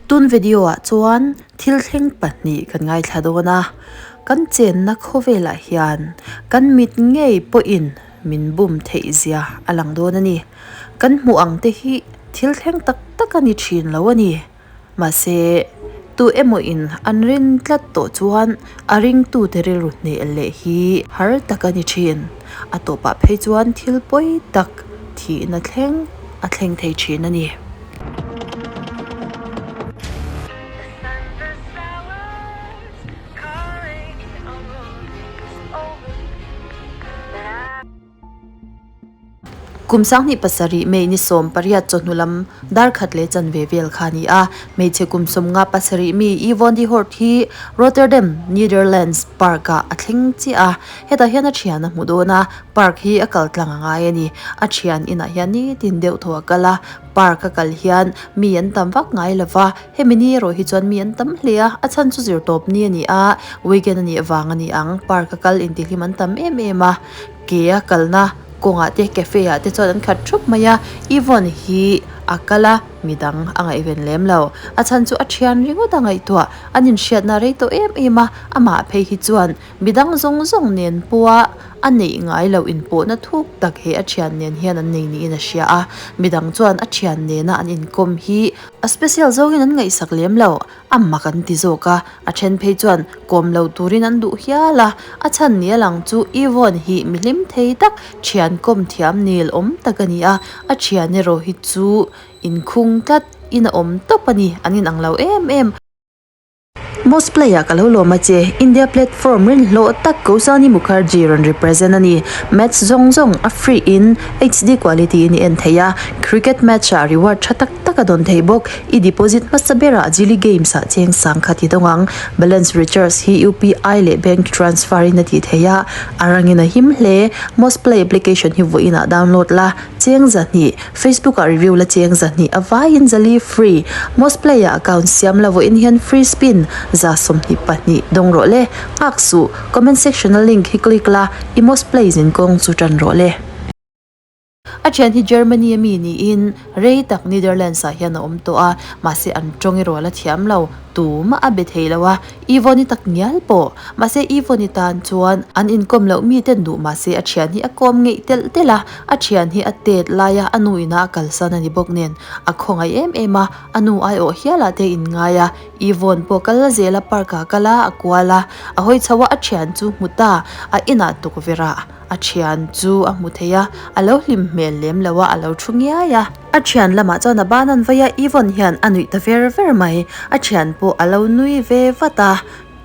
Tun video ah chuan thil thleng pahnih kan ngaithla dawn a, kan chenna khawvelah hian kan mit ngei pawhin min bum theih zia a lang dawn a ni. Kan hmuh ang te hi thil thleng tak tak a ni thin lo a ni. Mahse, tu emaw in an rin tlat tawh chuan a ringtute rilru hneh leh hi har tak a ni thin. A tawpah phei chuan thil pawi tak thihna thleng a thleng thei thin a ni. Kum 2007 May ni 18 chawhnu lam dar khat leh chanve vel kha a ni a. Hmeichhe kum 57 mi Yvonne de Hort hi Rotterdam, Netherlands park-ah a thleng chiah a. Hetah hian a thian a hmu dawn a, park hi a kal tlang a ngai a ni. A thian inah hian nitin deuh thaw a kal a, park a kal hian mi an tam vak ngai lo va, hemi ni erawh hi chuan mi an tam hle a, a chhan chu zirtawp ni a ni a, weekend a nih vang a ni ang, park a kal intihlim an tam em em a, ke a kalna kawngah te cafe ah te chuan an khat thup mai a, Yvonne hi a kal a, midang a ngaihven lem lo, a chhan chu a thian ringawt a ngaihtuah, an inhriatna rei tawh em em a, amah phei hi chuan Midang zawng zawng nen pawha a neih ngai loh inpawhna thuk tak he a thian nen hian an nei niin a hria a, midang chuan a thian nena an inkawm hi a special zawngin an ngaihsak lem lo, a mak an ti zawk a, a then phei chuan kawm lo turin an duh hial a, a chhan ni a lang chu Yvonne hi mi hlim thei tak, thian kawm thiam nel awm tak a ni a, a thian erawh hi chu inkhung tlat in a awm tawp a ni, an inang lo em em. Most player ka lo lawm a che, India platform rinhlawh tak Kausani Mukherjee rawn represent a ni. Match zawng zawng a free in HD quality in i en thei a, cricket match ah reward tha tak tak a dawn thei bawk. I deposit hmasa berah Jili Games ah cheng sang khat i dawng ang. Balance recharge hi UPI leh bank transfer in a tih thei a, a rangin a him hle. Most play application hi vawiin ah download la. Cheng zahnih, Facebook ah review la cheng zahnih a vaiin zali free, most play ah account siam la vawiin hian free spin 122 dawng rawh le, nghak suh, comment section a link hi click la i most play zin kawng chu tan rawh le. A thian hi Germany a mi niin rei tak Netherlands ah hian a awm tawh a, mahse an tawng erawh a la thiam lo, tumah a be thei lo a, Yvonne-i tak ngial pawh. Mahse Yvonne-i tan chuan an inkawm loh miten duh mahse a thian hi a kawm ngeih telh telh a, a thian hi a tet laia a nu ina a kalsan a ni bawk nen a khawngaih em em a, a nu aiawh hialah te inngai a, Yvonne pawh kal zel a park ah kal a, a kual a, a hawi chho a, a thian chu hmu ta, a inah tukverh-ah. A thian chu a hmu thei a, a lo hlim hmel lem lo a, a lo thu ngiai a. A thian lamah chuan a ban an vai a, Yvonne hian a nuih ta ver ver mai. A thian pawh a lo nui ve vat a,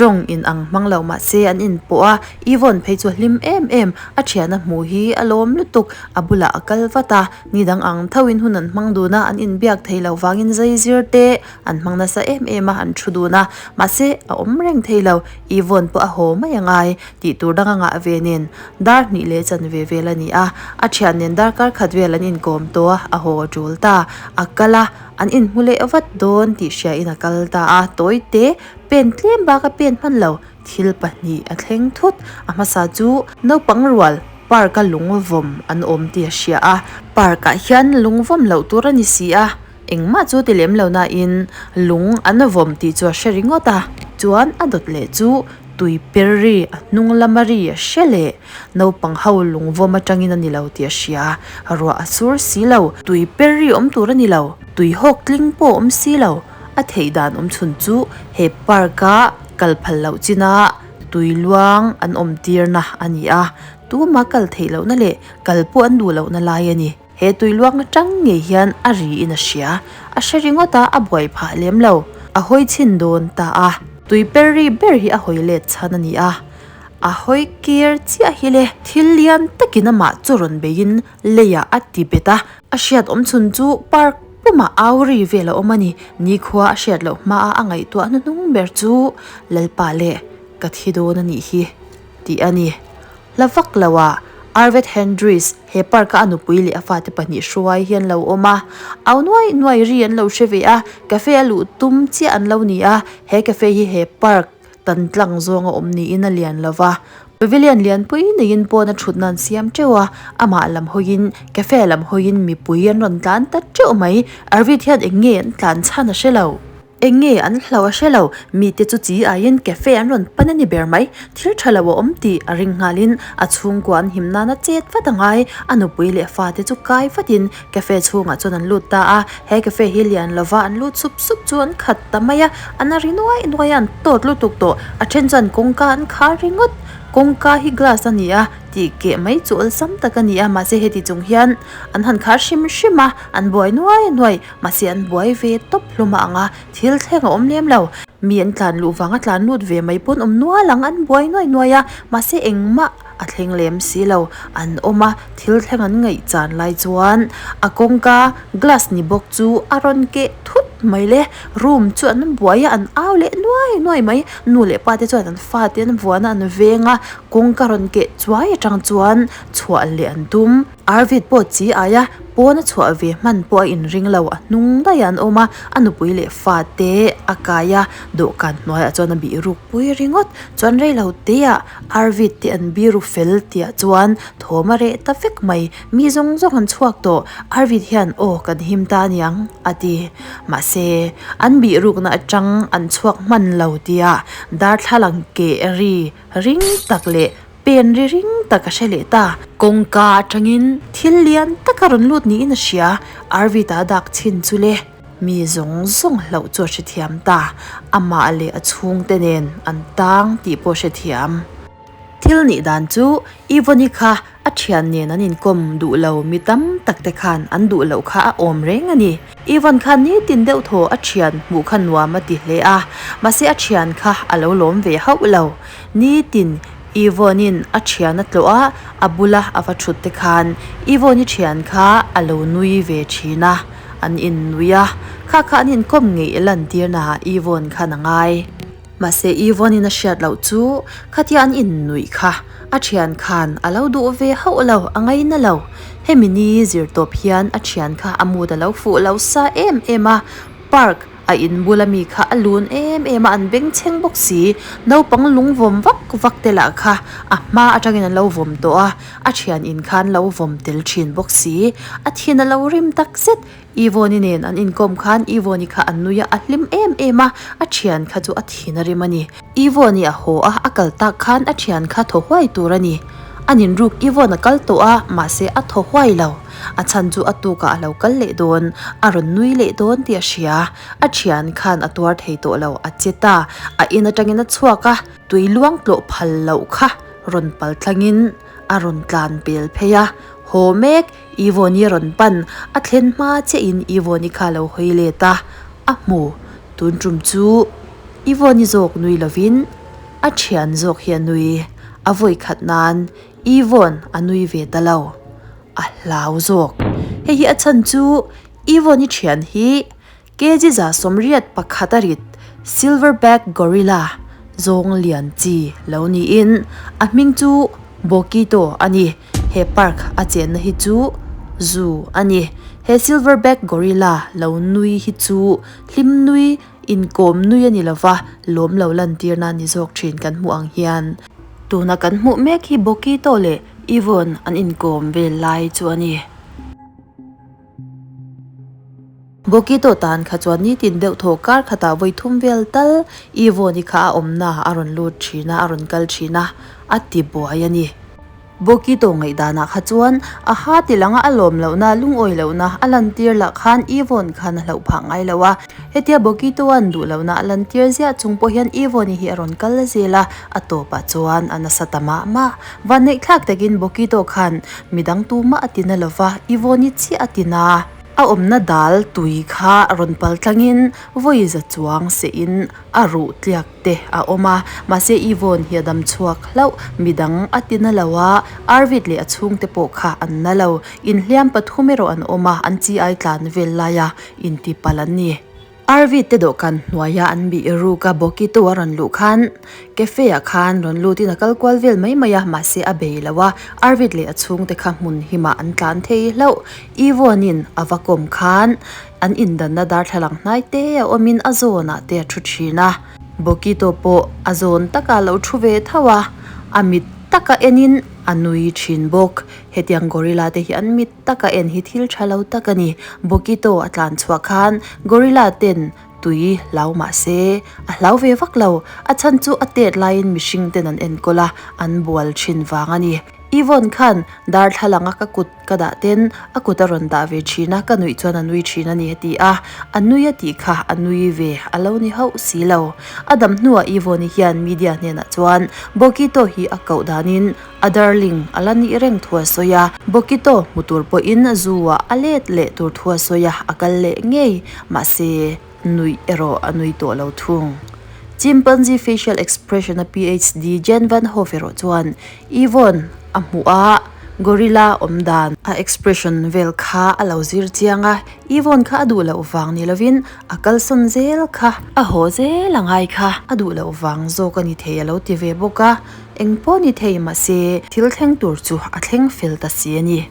tawng in ang hmang lo mah se an inpawh a, Yvonne phei chu a hlim em em. A thian a hmuh hi a lawm lutuk, a bulah a kal vat a, ni dang ang thoin hun an hmang dun a, an inbiak thei lo vangin zai zir te an hmang nasa em em a, an thu dun a, mahse a awm reng thei lo, Yvonne pawh a haw mai a ngai. Tih tur dang a ngah ve nen dar hnih leh chanve vel a ni a, a thian nen darkar khat vel an inkawm tawh a, a haw a tul ta. A kal a, an inhmu leh vat dawn tih hriain a kal ta a, tawi te pen tlem bak a pen hman lo, thil pahnih a thleng thut. A hmasa chu naupang rual park a lungvawm an awm tih a hria a, park ah hian lungvawm loh tur a ni si a, engmah chu ti lem lo nain lung an vawm tih chu a hre ringawt a, chuan a dawt leh chu Tui per ri, a hnung lama ri a hre leh naupang ho lungvawm atangin a ni lo tih a hria. Ruah a sur si lo, tui per ri awm tur a ni lo, tui hawk tling pawh awm si lo. A theih dan awm chhun chu he park a kal phal loh china tui luang an awm tirna a ni a, tuma kal theih lohna leh kal pawh an duh lohna lai a ni. He tui luang atang ngei hian a ri in a hria. A hre ringawt a, a buai phah lem lo. A hawi chhin dawn ta a. Tui per ri ber hi a hawi let chhan a ni a. A hawi kir chiah hi le. Thil lian takin amah chu rawn beiin leiah a ti bet a. A hriat awm chhun chu park pumah au ri vel a awm a ni. Nikhua a hriat loh hmaa a ngaihtuah hnuhnung ber chu Lalpa leh ka thi dawn a nih hi tih a ni. Hla vak lo ah Arvet Hendricks he park a a nupui leh a fate pahnih hruai hi an lo awm a, au nuai nuai ri an lo hre ve a, cafe a luh tum chiah an lo ni a, he cafe hi he park tan tlang zawng a awm niin a lian lo va, pavilion lianpui neiin pawn a thutna an siam teuh a, amah lam hawiin cafe lam hawiin mipui an rawn tlan ta teuh mai, Arvid hian eng nge an tlan chhan a hre lo. Eng nge an hlau a hre lo, mite chu chi aiin cafe an rawn pan a ni ber mai. Thil tha lo a awm tih a ring nghalin a chhungkua an him nana chet vat a ngai. A nupui leh fate chu kai vatin cafe chhungah chuan an lut ta a. He cafe hi lian lova an lut sup sup chu an khat ta mai a, an a ri nuai nuai a, an tawt lutuk tawh. A then chuan kawngka an khar ringawt. Kawngka hi glass a ni a, tih keh mai chu awlsam tak a ni a, mahse heti chung hian an han khar hrim hrim a, an buai nuai nuai. Mahse an buai ve tawp hlawm a ang a, thil thleng a awm lem lo. Mi an tlan luh vang a tlan lut ve mai pawn awm nual ang, an buai nuai nuai a, mahse engmah a thleng lem si lo. An awm a, thil thleng an ngaih chan lai chuan a kawngka glass ni bawk chu a rawn keh thut mai le. Room chu an buai a, an au leh nuai nuai mai. Nu leh pa te chuan an fate an vuan a, an veng a, kawngka rawn keh chuai atang chuan chhuah leh an tum. Arvid pawh chi aia pawn a chhuah ve hman pawh a inring lo, a hnung daih an awm a, a nupui leh fa te a kai a, dawhkan hnuaiah chuan a bih ruk pui ringawt. Chuan rei lo teah Arvid te an biru fel tihah chuan thawm a reh ta vek mai, mi zawng zawng an chhuak tawh, Arvid hian aw kan him ta aniang a ti. Mahse, an bih rukna atang an chhuak hman lo tihah darthlalang keh ri ring tak leh Pen ri ring tak a hre leh ta. Kawngka atangin thil lian tak a rawn lut niin a hria. Arvid-a a dak chhin chu le. Mi zawng zawng hlauh chu a hrethiam ta. Amah leh a chhungte nen an tang tih pawh a hrethiam. Thil nih dan chu Yvonne-i kha a thian nen an inkawm duh lo mi tam tak te khan an duh loh kha a awm reng a ni. Yvonne khan nitin deuh thaw a thian hmuh kha nuam a ti hle a, mahse a thian kha a lo lawm ve hauh lo. Nitin Yvonne-in a thian a tlawh a, a bula a va thut te khan Yvonne-i thian kha a lo nui ve thin a, an innui a, kha kha an inkawm ngeih lantirnaah Yvonne khan a ngai. Mahse Yvonne-in a hriat loh chu khatia an innuih kha a thian khan a lo duh ve hauh lo, a ngaina lo. Hemi ni zirtawp hian a thian kha a mood a lo fuh lo sa em em a, park A in bula mi kha a lun em em a, an bengchheng bawk si. Naupang lung vawm vak vak te lah kha a hma atangin an lo vawm tawh a, a thian in khan lo vawm tel thin bawk si. A thin a lo rim tak zet. Yvonne-i nen an inkawm khan Yvonne-i kha a nui a, a hlim em em a, a thian kha chu a thin a rim a ni. Yvonne-i a haw a, a kal tak khan a thian kha thaw huai tur a ni. A ninruk Yvonne a kal tawh a, mahse a thaw huai lo. A chhan chu a tukah a lo kal leh dawn, a rawn nui leh dawn tih a hria. A thian khan a tuar thei tawh lo, a che ta. A in atangin a chhuak a, tui luang tlawh phal loh kha rawn pal thlangin a rawn tlan pel phei a. Haw mek, Yvonne-i a rawn pan. A thlen hma chiahin Yvonne-i kha a lo hawi let a, a hmu. Tun tum chu Yvonne-i zawk nui lovin a thian zawk hi a nui. A vawi khat nan Yvonne a nui ve ta lo. A hlau zawk. Hei hi a chhan chu Yvonne-i thian hi kg 181 a rit Silverback Gorilla zawng lian chi lo niin a hming chu Bokito a ni. He park a chenna hi chu zoo a ni. He Silverback Gorilla lo nui hi chu hlim nui, inkawm nui a ni lova, lawm lo lantirna a ni zawk thin kan hmuh ang hian. Tuna kan hmuh mek hi Bokito leh Yvonne an inkawm vel lai chu a ni. Bokito tan kha chuan nitin deuh thaw kar khatah vawi thum vel tal Yvonne-i kha a awmna a rawn lut thin a, a rawn kal thin a, a ti buai a ni. Bokito ngaihdanah kha chuan a ha ti langa a lawm lohna, lungawi lohna a lantir lah khan Yvonne khan a hlauh phah ngai lo a. Hetia Bokitoa'n duh lohna a lantir ziah chung pawh hian Yvonne-i hi a rawn kal zel a, a tawpah chuan a nasa ta mah mah. Vanneih thlak takin Bokito khan midang tumah a ti na lova, Yvonne-i chiah a ti na. A awmna dal tui kha rawn pal tlangin vawi za chuang sehin a ruh tliak te a awm a, mahse Yvonne hi a dam chhuak hlauh, midang a ti na lo a, Arvid leh a chhungte pawh kha an na lo, inhliam pathum erawh an awm a, an chi ai tlan vel laia inti palh an ni. Arvid te dawhkan hnuaia an bih ruk a, Bokito a rawn luh khan cafe ah khan rawn lutin a kal kual vel mai mai a, mahse a bei lo a, Arvid leh a chhungte kha hmun himah an tlan thei hlauh. Yvonne in a va kawm khan an indanna darthlalang hnai te a awmin a zawnah te a thu thin a, Bokito pawh a zawn takah a lo thu ve tho a, a mit taka enin a nui thin bawk. Hetiang gorilla te hi an mit taka en hi thil tha lo tak a ni. Bokito a tlan chhuah khan gorilla ten Tui hlau mah se, a hlau ve vak lo. A chhan chu a tet laiin mihring ten an enkawl a, an bual thin vang a ni. Yvonne khan darthlalang a ka kut ka dah ten a kut a rawn dah ve thin a, ka nuih chuan a nui thin a ni a ti a. A nui a tih kha a nui ve a lo ni hauh si lo. A dam hnuah Yvonne-i hian media hnenah chuan Bokito hi a koh danin a darling a la nih reng thu a sawi a. Bokito hmu tur pawhin zoo-ah a let leh tur thu a sawi a, a kal leh ngei. Mahse, nuih erawh a nui tawh lo thung. Chimpanzee facial expression-a PhD Jan van Hoof erawh chuan Yvonne a hmuh a, gorilla awm dan a expression vel kha a lo zir chiang a, Yvonne kha a duh loh vang ni lovin a kalsawn zel kha a haw zel a ngai kha a duh loh vang zawk a ni thei a lo ti ve bawk a, eng pawh ni thei mahse thil thleng tur chu a thleng fel ta si a ni.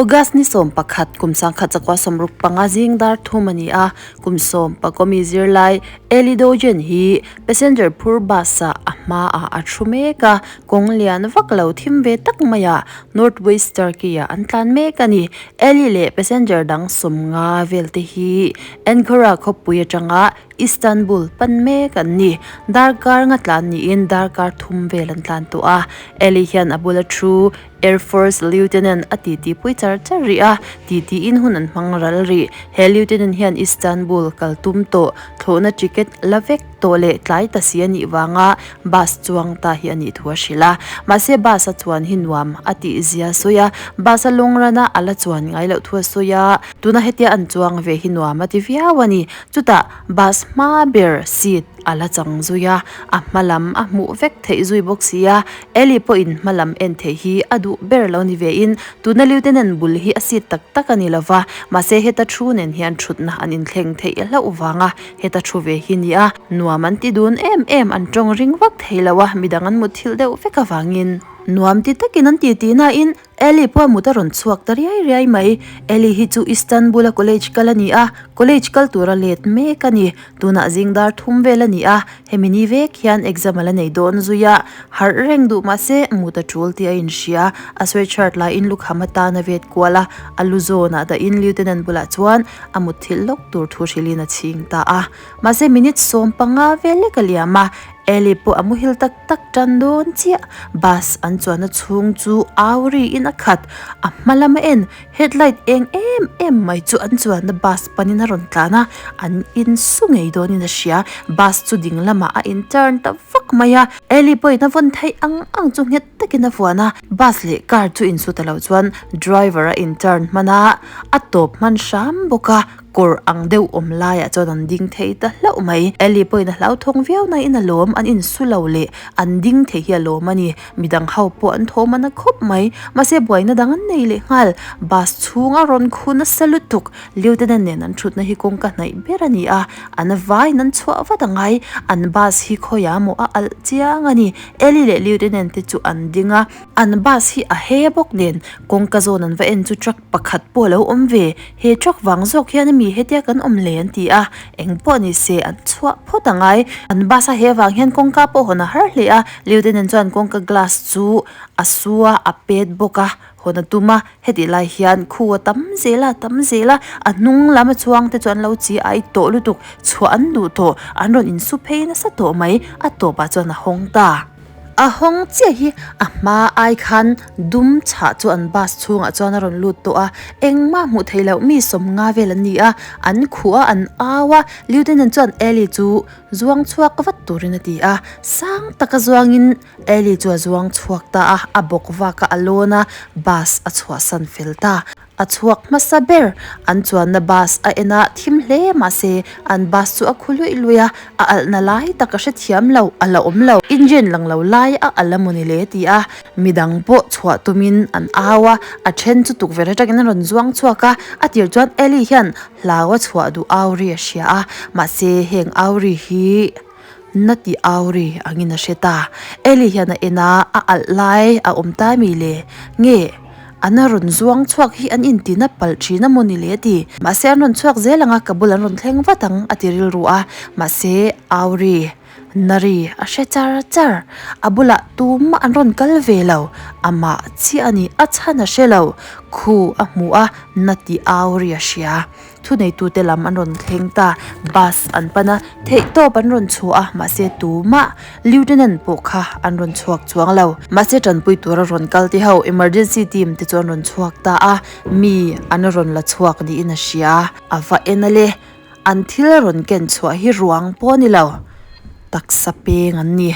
August ni 11 kum 1965 zing dar thum a ni a, kum 11 mi zirlai Eli Dogen hi passenger phur bus ah a hmaah a thu mek a, kawng lian vak lo thim ve tak maiah North West Turkey ah an tlan mek a ni. Eli leh passenger dang 50 vel te hi Ankara khawpui atanga Istanbul pan mek an ni. Darkar nga tlan niin darkar thum vel an tlan tawh a, Eli hian a bula thu Air Force Lieutenant a titi pui char char rih a, titiin hun an hmang ral rih. He Lieutenant hian Istanbul kal tum tawh, thlawhna ticket la vek tawh leh tlai ta si a nih vanga bus chuang ta hi a nih thu a hrilh a. Mahse bus a chuan hi nuam a tih zia a sawi a, bus a lawng rana a la chuan ngai loh thu a sawi a, tuna hetia an chuang ve hi nuam a ti viau a ni. Chutah bus hma ber seat a la chang zui a, a hma lam a hmuh vek theih zui bawk si a, Ellie pawhin hma lam en theih hi a duh ber lo ni vein tuna Lieutenant bul hi a seat tak tak a ni lo va, mahse heta thu nen hian thutna an inthleng theih hlauh vanga heta thu ve hi nia nuam an ti dun em em an tawng ring vak thei lo a, midang an mutthilh deuh vek avangin nuam ti takin an ti tih nain Ellie pawh mut a rawn chhuak ta riai riai mai. Ellie hi chu Istanbul a college kal a ni a, college kal tura let mek a ni. Tunah zing dar thum vel a ni a, hemi ni vek hian exam a la nei dawn zui a. Harh reng duh mah se mut a tul tih a inhria. A sweatshirt laiin lukham atan a vet kual a, a lu zawnah dahin Lieutenant bulah chuan a mutthilh lawk tur thu hrilhin a chhing ta a. Mahse minute 15 vel lek a liam a, Ellie pawh a muhil tak tak tan dawn chiah. Bus an chuanna chhung chu au riin a khat. A hma lama en headlight eng em em mai chu an chuanna bus panin a rawn tlan a, an in su ngei dawnin a hria. Bus chu ding lamah a in turn ta vak mai a, Ellie pawhin a vawn theih ang ang chu nghet takin a vuan a. Bus leh car chu insu ta lo chuan driver a in turn hman a, a tawp hman hram bawk a. Kawr ang deuh awm laiah chuan an ding thei ta hlauh mai. Ellie pawhin a hlauthawng viau nain a lawm, an insu lo leh an ding thei hi a lawm a ni. Midang ho pawh an thawm a na khawp mai. Mahse buaina dang an nei leh nghal. Bus chhung a rawn khu nasa lutuk. Lieutenant nen an thutna hi kawngka hnaih ber a ni a, an vaiin an chhuah vat a ngai. An bus hi khawiah maw a alh chiang a ni. Ellie leh Lieutenant te chu an ding a. An bus hi a he bawk nen kawngka zawn an va en chu truck pakhat pawh a lo awm ve. He truck vang zawk hian a mi hetia kan awm le an ti a, eng pawh ni se an chhuah phawt a ngai. An bus a he vang hian kawngka pawh hawn a har hle a, Lieutenant chuan kawngka glass chu a su a, a pet bawk a, hawn a tum a, hetih lai hian khu a tam zel a, tam zel a, a hnung lam a chuang te chu an lo chi ai tawh lutuk, chhuah an duh tawh, an rawn insu phei nasa tawh mai, a tawpah chuan a hawng ta. A hawng chiah hi a hma ai khan dum chhah chu an bus chhungah chuan a rawn lut tawh a, engmah hmuh theih loh mi 50 vel an ni a, an khuh a, an au a, Lieutenant chuan Ellie chu zuang chhuak vat turin a ti a, sang taka zuangin Ellie chu a zuang chhuak ta a, a bawk vak a, a lawn a, bus a chhuahsan fel ta. A chhuak hmasa ber. An chuanna bus a en a, thim hle mahse an bus chu a khu luih luih a, a alhna lai tak a hrethiam lo, a la awm lo. Engine lang lo lai a alh a mawni le ti a, midang pawh chhuah tumin an au a, a then chu tukverh atangin a rawn zuang chhuak a, a tir chuan Ellie hian hlau a chhuah duh au ri a hria a, mahse heng au ri hi. Na tih au ri angin a hre ta. Ellie hian a en a, a alh lai a awm ta mi le? Nge an a rawn zuang chhuak hi an intina palh thin a maw ni le a ti. Mahse an rawn chhuak zel ang a, ka bul an rawn thleng vat ang a ti rilru a. Mahse au ri, na ri a hre char char. A bulah tumah an rawn kal ve lo. Amah chiah a ni, a chhan a hre lo. Khu a hmu a, na tih au ri a hria. Thuneitute lam an rawn thleng ta, bus an pan a, theihtawp an rawn chhuah a, mahse tumah Lieutenant pawh kha an rawn chhuak chuang lo. Mahse tanpui tura rawn kal te ho emergency team te chu an rawn chhuak ta a, mi an rawn la chhuak niin a hria. A va en a le, an thil rawn ken chhuah hi ruang pawh a ni lo, taksa peng an ni.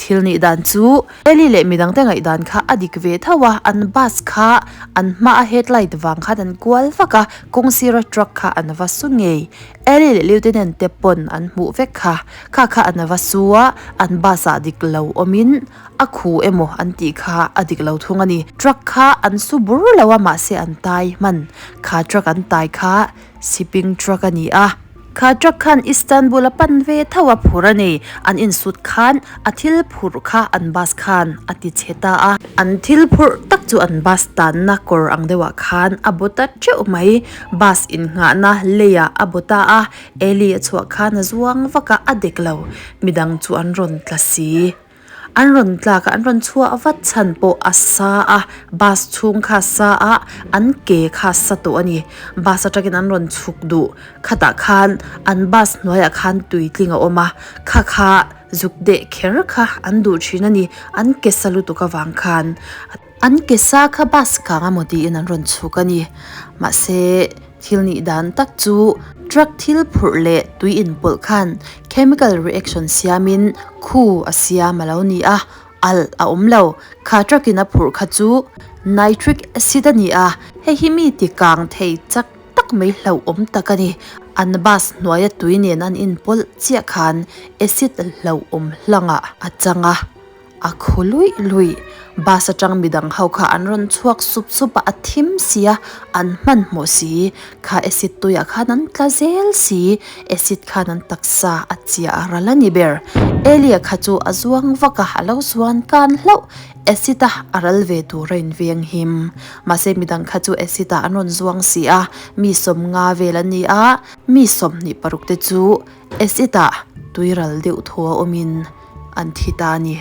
Thil nih dan chu Eli leh midangte ngaihdan kha a dik ve tho a, an bus kha an hmaa headlight vang khan an kual vak a, kawng sira truck kha an va su ngei. Eli leh Lieutenant te pawn an hmuh vek kha. Kha kha an va su a, an bus ah dik lo awmin a khu emaw an tih kha a dik lo thung a ni. Truck kha an su bur lo a mahse an tai hman. Kha truck an tai kha shipping truck a ni a. Kha truck khan Istanbul a pan ve tho a phur a ni. An insut khan a thil phurh kha an bus khan a ti chhe ta a. An thil phurh tak chu an bus tanna kawr ang deuhah khan a bu ta teuh mai. Bus innghahna leiah a bu ta a, Eli a chhuah khan a zuang vak a, a dek lo. Midang chu an rawn tla si. An rawn tlak a, an rawn chhuah vat chhan pawh a sa a, bus chhung kha a sa a, an ke kha a sa tawh a ni. Bus atangin an rawn chhuk duh khatah khan an bus hnuaiah khan tuitling a awm a, kha kha zuk deh kher kha an duh thin a ni, an ke sa lutuk avang khan. An ke sa kha bus kang amaw tiin an rawn chhuk a ni. Mahse, thil nih dan tak chu truck thil phurh leh tui inpawlh khan chemical reaction siamin khu a siam a lo ni a, alh a awm lo. Kha truck in a phurh kha chu nitric acid a ni a, hei hi mi ti kang thei chak tak mai hlauhawm tak a ni. An bus hnuaia tui nen an inpawlh chiah khan acid hlauhawm hlangah a chang a. A khu luih luih. Bus atang midang ho kha an rawn chhuak sup sup a, a thim si a, an hmanhmawh si. Kha acid tuiah khan an tla zel si, acid khan an taksa a chiah a ral a ni ber. Elia kha chu a zuang vak a, a lo zuan kan hlauh. Acid a a ral ve tur a inveng him. Mahse midang kha chu acid ah an rawn zuang si a, mi 50 vel an ni a, mi 26 te chu acid ah tuiral deuh thu a awmin. an thi ta a ni.